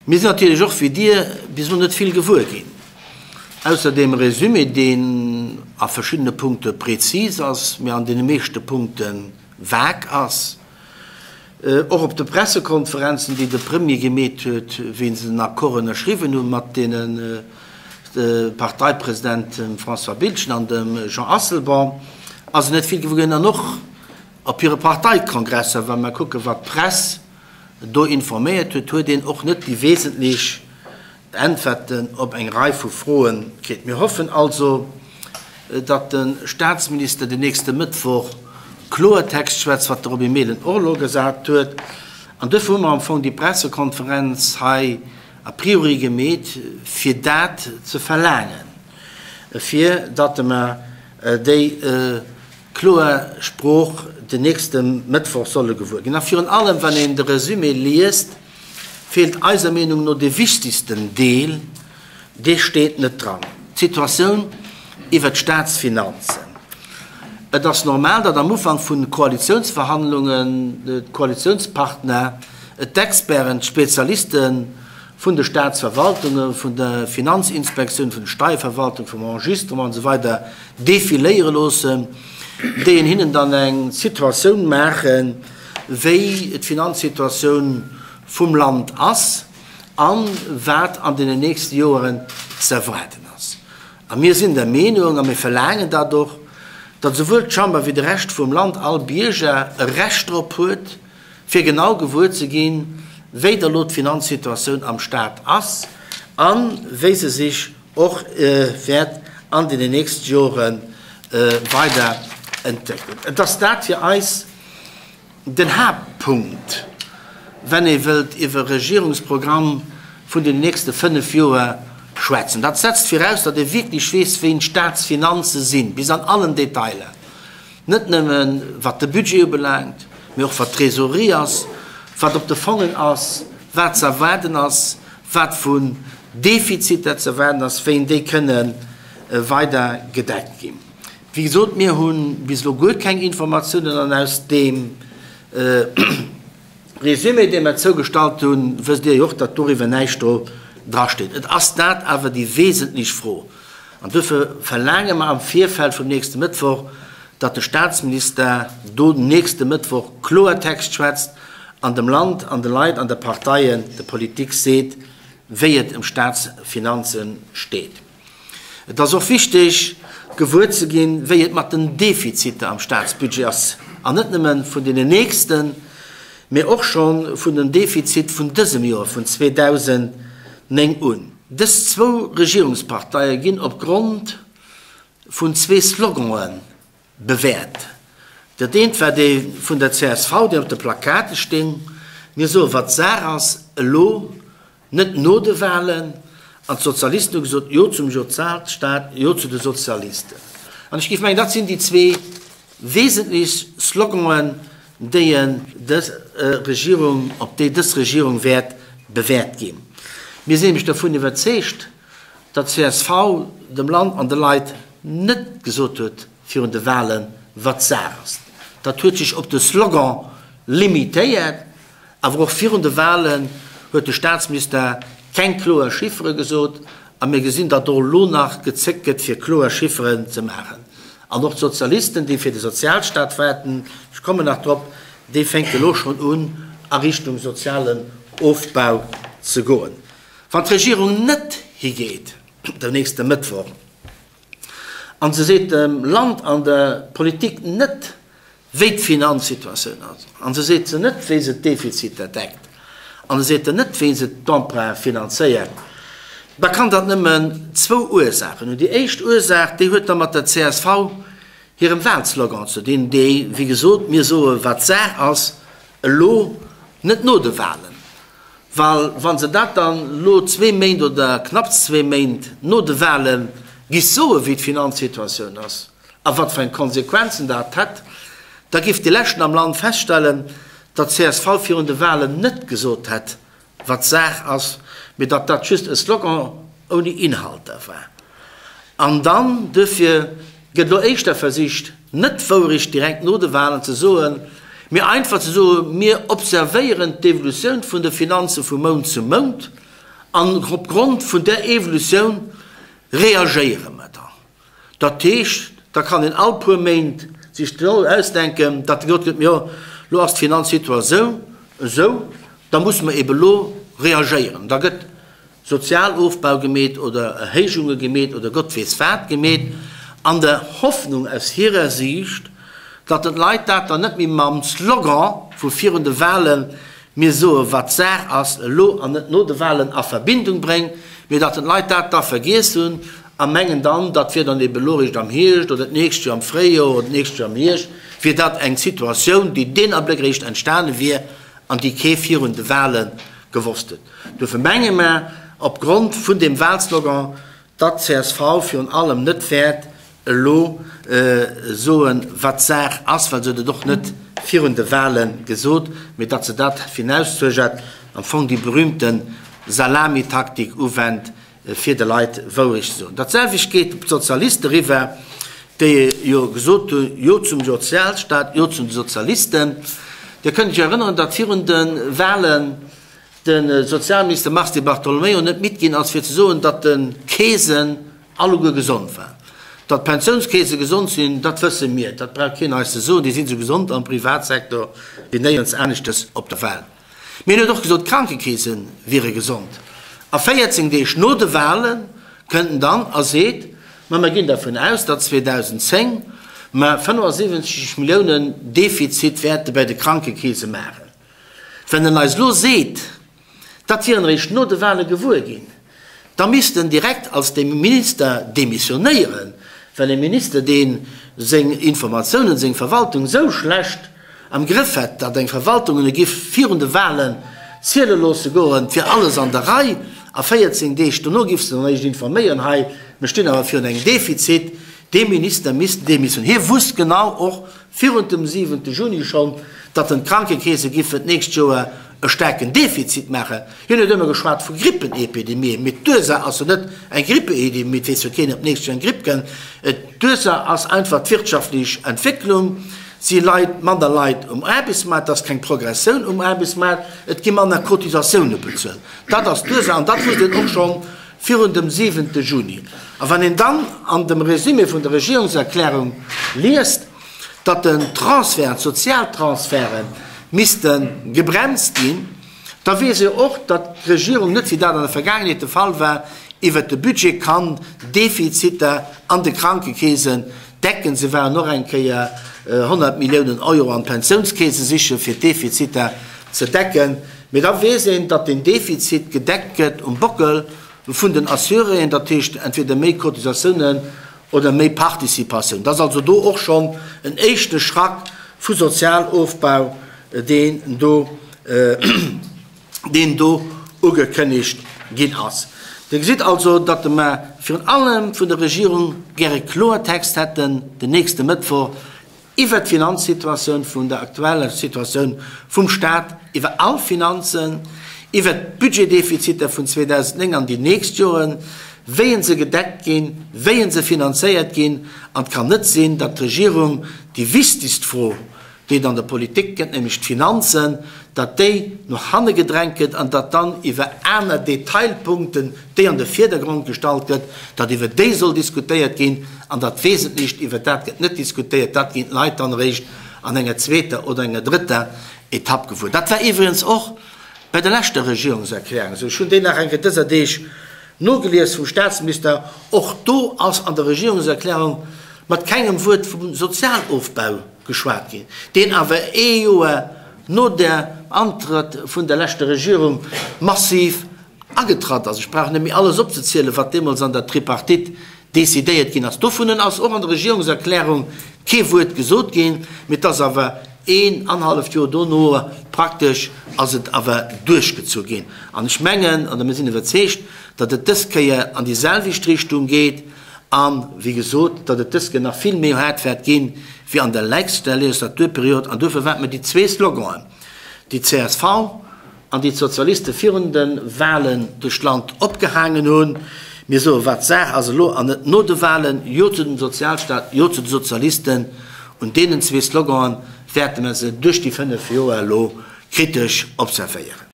Mir sinn natierlech och wéi Dir bis elo net vill gewuer ginn, ausser deem Résumé, deen a verschiddene Punkte prezis ass, mee an deene meeschte Punkte vag ass. Och op de Pressekonferenzen, déi de Premier gemeet huet, wéi se den Accord ënnerschriwwen hunn mat deene Parteipresident, dem François Biltgen an dem Jean Asselborn, ass een net vill gewuer ginn. An och op hire Parteikongresser, wa mer kucken, wat d'Press do informéiert huet, huet een och net déi wesentlech Äntwerten op eng Rei vu Froe kritt. Mir hoffen also, datt de Statsminister den nächste Mëttwoch Kloertext schwätzt, wat de Roby Mehlen och elo gesat huet. An duerfir hu mer am Fong déi Pressekonferenz hei a priori gemeet, fir dat ze verlaangen, fir datt mer déi Kloer Sprooch den nächste Mëttwoch solle gewuer ginn. A virun allem, wann een de Resumé liest, feelt eiser Meenung no dee wichtigsten Deel, dee steet net dran, d'Situatioun iwwert d'Staatsfinanzen. Et ass normal, datt am Ufank vun Koalitiounsverhandlungen d'Koalitiounspartner, d'Experten, d'Spezialiste vun de Staatsverwaltungen, vun der Finanzinspektioun, vun der Steierverwaltung, vum Enregistrement an esou weider defiléiere loossen, déi en hinnen dann eng Situatioun maachen, wéi d'Finanzsituatioun vum Land ass a wat an deenen nächste Joeren ze erwaarden ass. A mir sinn der Meenung, a mir verlaangen dat och, datt esouwuel d'Chamber wéi de Rescht vum Land, all Bierger e Recht drop huet, fir genau gewuer ze ginn, wéi da lo d'Finanzsituatioun am Stat ass a wéi se sech och wäert an den nächste Jore weider entwéckelen. Et ass dat fir eis den Haaptpunkt, wenn ee wëllt iwwer e Regierungsprogramm vun den nächste 5 Joer schwätzen. Dat setzt viraus, datt ee wierklech weess, wéi d'Statsfinanze sinn, bis an allen Detailer. Net nëmme wat de Budget ubelaangt, mee och wat d'Trésorerie ass, wat op de Fongen ass, wat ze erwaarden ass, wat vun Defiziter ze erwaarden ass, wéi déi kënne weider gedeckt ginn. Wéi gesot, mir hu bis elo guer keng Informatiounen an aus deem Résumé, dee mer zougestallt hunn, wësst Dir jo och, datt doriwwer näischt do drasteet. Et ass dat awer déi wesentlech Fro. An duerfir verlaange mer am Virfeld vum nächste Mëttwoch, datt de Statsminister do den nächste Mëttwoch Kloertext schwätzt an dem Land an de Leit an de Parteien, der Politik seet, wéi et ëm Statsfinanze steet. Et ass och wichteg, gewuer ze ginn, wéi et mat den Defiziter am Statsbudget ass, an net nëmme vun deenen nächsten, mee och scho vun den Defizit vun dësem Joer, vun 2009 un. Dës zwou Regierungsparteie ginn op Grond vun zwee Slogane bewäert. Dat eent war dee vun der csv, deen op de Plakate sting, Mir soe wat Saach ass, elo, net no de Wahlen. An d'Sozialisten hu gesot, Jo zum Sozialstaat, Jo zu de Sozialisten. An ech géif mengen, dat sinn déi zwee wesentlech Sloganen, déi en dës Regierung, op déi dës Regierung wäert bewäert ginn. Mir sinn nämlech dervun iwwerzeegt, datt csv dem Land an de Leit net gesot huet virun de Wahlen, wat Saach ass. Dat huet sech op de Slogan limitéiert. Awer och virun de Wahlen huet de Staatsminister keng kloer Chiffere gesot a mir gesinn, datt och elo nach gezéckt gëtt, fir kloer Chifferen ze maachen. An och d'Sozialisten, déi fir de Sozialstaat waarden, ech kommen nach drop, déi fänke elo schonn un, a Richtung sozialen Ofbau ze goen. Wann d'Regierung net higeet den nächste Mëttwoch a se seet dem Land an der Politik net, wéi d'Finanzsituatioun ass, a se seet se net, wéi se d'Defiziter deckt, a se seet net, wéi se d'Emprunte finanzéiert, da kann dat nëmmen zwou Ursaachen hunn. Déi éischt Ursaach, déi huet da mat der csv hirem Wahlslogan ze dinn, dee, wéi gesot, mir soe wat Saach ass, elo, net no de Wahlen. Well wa se dat dann elo zwee Méint oder knapps zwee Méint no de Wahle giff soen, wéi d'Finanzsituatioun ass, a wat fir eng Konsequenzen dat hätt, da géif dee Leschten am Land feststellen, datt csv virun de Wahlen net gesot hätt, wat Saach ass, mee datt dat just e Slogan ouni Inhalter war. An dann, duerfir gëtt elo éischter versicht, net d'Wourecht direkt no de Wahlen ze soen, mee einfach ze soen, mir observéieren d'Evolutioun vun de Finanze vu Mount zu Mount. An opgrond vun där Evolutioun reagéiere mer dann. Dat heescht, da kann een all puer Méint sech ausdenken, datt gesot gëtt, jo, lo ass d'Finanzsituatioun esou, da musse mer ebe lo reagéieren. Da gëtt Sozialofbau gemeet oder Erhéijunge gemeet oder Gott weess wat gemeet, an der Hoffnung aus hirer Siicht, datt den d'Leit dat dann net méi mam Slogan vu virun de Wahlen, mir soe wat Saach ass, elo an net no de Wahlen a Verbindung bréngt, mee datt den d'Leit dat da vergiess hunn a mengen dann, dat wier dann ebe elo eréischt am Hierscht oder d'nächst Joer am Fréijoer oder d'nächst Joer am Hierscht, wier dat eng Situatioun, déi deen Abléck eréischt entstane wier an déi kee virun de Wahle gewosst huet. Duerfir menge mer, opgrond vun deem Wahlslogan, datt csv virun allem net wäert elo soen, wat Saach ass, well se huet et och net virun de Wahle gesot, mee datt se dat hinauszögert, am Fong déi berühmte Salamitaktik uwennt, fir de Leit d'Wourecht ze soen. Dat selwecht geet op d'Sozialiste eriwwer, déi jo gesot hunn, Jo zum Sozialstaat, Jo zu de Sozialisten. Dir kënnt Iech erënneren, datt virun de Wahlen de Sozialminister Mars Di Bartolomeo net midd ginn ass fir ze soen, datt de Keesen alleguer gesond waren. Datt d'Pensiounskeese gesond sinn, dat wësse mir, dat brauch keen eis ze soen, déi sinn esou gesond am Privatsektor wéi néierens aneschtes op der Welt. Mee en huet och gesot, d'Krankekeese wiere gesond. A 14 Deeg no de Wahle kënnt en dann a seet, Ma mer ginn dervun aus, datt 2010 mer 75 Milliounen Defizit wäerte bei de Krankekeese maachen. Wenn en eis elo seet, dat wier en eréischt no de Wahle gewuer ginn, da misst en direkt als de Minister demissionéieren, well e Minister, dee seng Informatiounen, seng Verwaltung esou schlecht am Grëff hätt, datt eng Verwaltung en e giff virun de Wahlen ziele loosse goen, et wier alles an der Rei, a 14 Deeg dono giff se dann eréischt informéieren, hei, mir stinn awer virun engem Defizit, dee Minister misst demissionéieren. Hie wusst genau och virun dem siwente Juni schonn, datt en d'Krankekeese giffen d'nächst Joer e staarken Defizit maachen. Hien huet ëmmer geschwat vu Grippenepidemie, mee d'Ursaach ass jo net eng Grippeedemie, et weess jo keen, ob d'nächst Joer eng Gripp kënnt. D'Ursaach ass einfach d'wirtschaftlech Entwécklung, et si Leit, manner Leit um Aarbechtsmaart, et ass keng Progressioun um Aarbechtsmaart, et gi manner Cotisatioune bezuelt. Dat ass d'Ursaach an dat wusst een och schonn virun dem siwente Juni. A wann een dann an dem Résumé vun der Regierungserklärung liest, datt den Transfert, d'Sozialtransferte misste gebremst ginn, da weess ee och, datt d'Regierung net, wéi dat an der Vergaangenheet de Fall war, iwwert de Budget kann Defiziter an de Krankekeesen decken. Se waren och eng Kéier 100 Milliounen Euro an d'Pensiounskeese sichen, fir d'Defiziter ze decken. Mee da weess een, datt deen Defizit gedeckt gëtt um Bockel vun den Assuréen, dat heescht entweder méi Cotisatiounen oder méi Participatioun. Dat ass also do och schonn en éischte Schrack vu Sozialofbau, deen do, deen do ugekënnegt ginn ass. Dir gesitt also, datt mer virun allem vun der Regierung gäre Kloertext hätten den nächste Mëttwoch, iwwert d'Finanzsituatioun vun der aktueller Situatioun vum Stat, iwwer all Finanzen, iwwert d'Budgetdefiziter vun 2009 an déi nächst Joren, wéi se gedeckt ginn, wéi se finanzéiert ginn. An et kann net sinn, datt d'Regierung déi wichtigst Fro, déi et an der Politik gëtt, nämlech d'Finanzen, datt déi no hanne gedrängt gëtt an datt dann iwwer aner Detailpunkten, déi an de Virdergrond gestallt gëtt, datt iwwer déi soll diskutéiert ginn an dat Wesentlecht, iwwer dat gëtt net diskutéiert, dat ginn d'Leit dann eréischt an enger zweeter oder enger drëtter Etapp gewuer. Dat war iwwregens och bei der leschter Regierungserklärung esou. Ech hunn déi nach eng Kéier dëser Deeg nogelies vum Statsminister. Och do ass an der Regierungserklärung mat kengem Wuert vum Sozialofbau geschwat ginn, deen awer ee Joer no der Antrëtt vun der leschter Regierung massiv agetratt ass. Ech brauch net méi alles opzezielen, wat deemools an der Tripartite decidéiert ginn ass. Dovunnen ass och an der Regierungserklärung kee Wuert gesot ginn, mee et ass awer een annerhalleft Joer dono praktesch ass et awer duerchgezu ginn. An ech mengen, oder mir sinn iwwerzeegt, datt et dës Kéier an déi selwecht Richtung geet an, wéi gesot, datt et dës Kéier nach vill méi haart wäert ginn, wéi an der lächster Legislaturperiod. An duerfir wäerte mer déi zwee Sloganen, déi csv an déi d'Sozialiste virun de Wahlen duerch d'Land opgehaangen hunn, Mir soe wat Saach ass elo an net no de Wahlen, Jo zu dem Sozialstaat, Jo zu de Sozialisten. Un deenen zwee Sloganen wäerte mer se duerch déi 5 Joer elo kritesch observéieren.